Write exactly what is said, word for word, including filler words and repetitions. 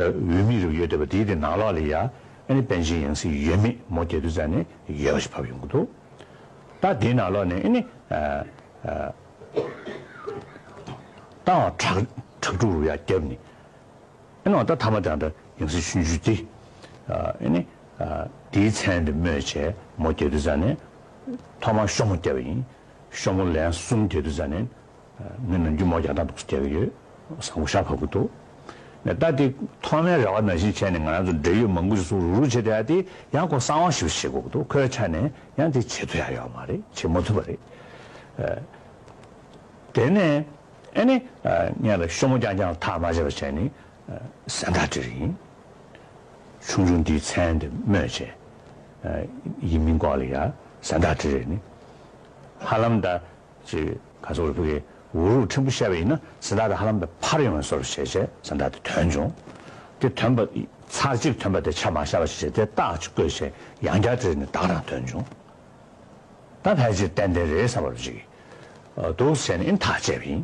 འོད་མིག་རུ་ཡོད་བསྡད་པ་དེའི་དེ་ནང་ལོགས་ལ་ཡ། ཨ་ནི་པཎ་ཆེན་ཡང་སྲིད་ཡོད་མེད་མོ་རྒྱག་དུས་ཙ་ནས་ཡོད་པ་ཞིག་བབས་ཡོང་གི་འདུག་ད་དེའི་ནང་ལོགས་ནས་ཨ་ནི་ཨ་ཨ་རྟ་དབང་ཁྲག་ཁྲག་འབྲུག་རུ་ཡ་བརྒྱབ་ནས། ཨ་ནི་འོ་ད་ཐ་མ་དེ་ད་ཡང་སྲིད་ཆུང་ཆུང་དེ་ཨ་ནི་ཨ་དེའི་མཚན་དེ་སྨོས་བྱས་མོ་རྒྱག་དུས་ཙ་ནས་ཐོག་མར་ཤོ་མོ་བརྒྱབ་པ་ཡིན། ཤོ་མོ་ལན་གསུམ་བརྒྱབ་དུས་ཙ་ནས། ངས་ནམ་རྒྱུན་མོ་རྒྱག་སྟངས་འདུག་སེ་བརྒྱབ་ཡོད། བཟང་པོ་ཞེ་དྲག་བབས་ཀྱི་འདུག་ནས་ད་དེ་ཐོག་མའི་རེ་བ་ནང་བཞིན་བྱས་ནས་ང་རང་ཚོ་འབྲེལ་ཡོད་མང་པོ་ཞིག་ཚུར་རུག་རུག་བྱས་བསྡད་ཡ་དེ་ཡང་ཁོ་གསང་བ་ཞིག་བྱེད་དགོས་ཀྱི་འདུག་ཁོའི་ཆ་ནས་ཡང་དེ་བྱེད་ཐུབ་ཡ་ཡོད་མ་རེད། བྱེད་མ་ཐུབ་པ་རེད། ཨ། དེ་ནས་ཨ་ནི་ཨ་ངས་ལ་ཤོ་མོ་རྐྱང་རྐྱང་ཐག་མ་བཅད་པ་བྱས་ནས་ཨ་གཟེངས་རྟགས་བྲིས་ཡིན། ཆུང་ཆུང་འདིའི་མཚན་དེ་སྨོས་བྱས། ཨ་ཡིན་མིན་སྐོར་ལ་ཡ་གཟེངས་རྟགས་བྲིས་རེད་ནི། ཧ་ལམ་ད། ཅིག་ག་ཚོད་རེད། ཕ་གི་འུ་རུག་ཕྲན་བུ་བཤད་པ་ཡིན་ན་གཟེངས་རྟགས་དེ་ཧ་ལམ་པའི་ཕར་ཡོང་བའི་བཟོ་འདྲ་བྱས་བྱས་གཟེངས་རྟགས་དེ་ཐོན་བྱུང་། དེ་ཐོན་པ་ཚར་གཅིག་ཐོན་པ་དེ་ཆ་མ་བཞག་པ་ཞིག་བྱས་དེ་རྟགས་ཅིག་བཀོད་བྱས་ཡང་བསྐྱར་དེ་རེད་ནས་བདག་རང་ཐོན་བྱུང་། ད་ཕལ་ཆེར་ཏན་ཏན་རེད་བསམ་པ་ཅིག་འདུག་བྱས་ནས་ཨིན་ཐག་བཅད་པ་ཡིན།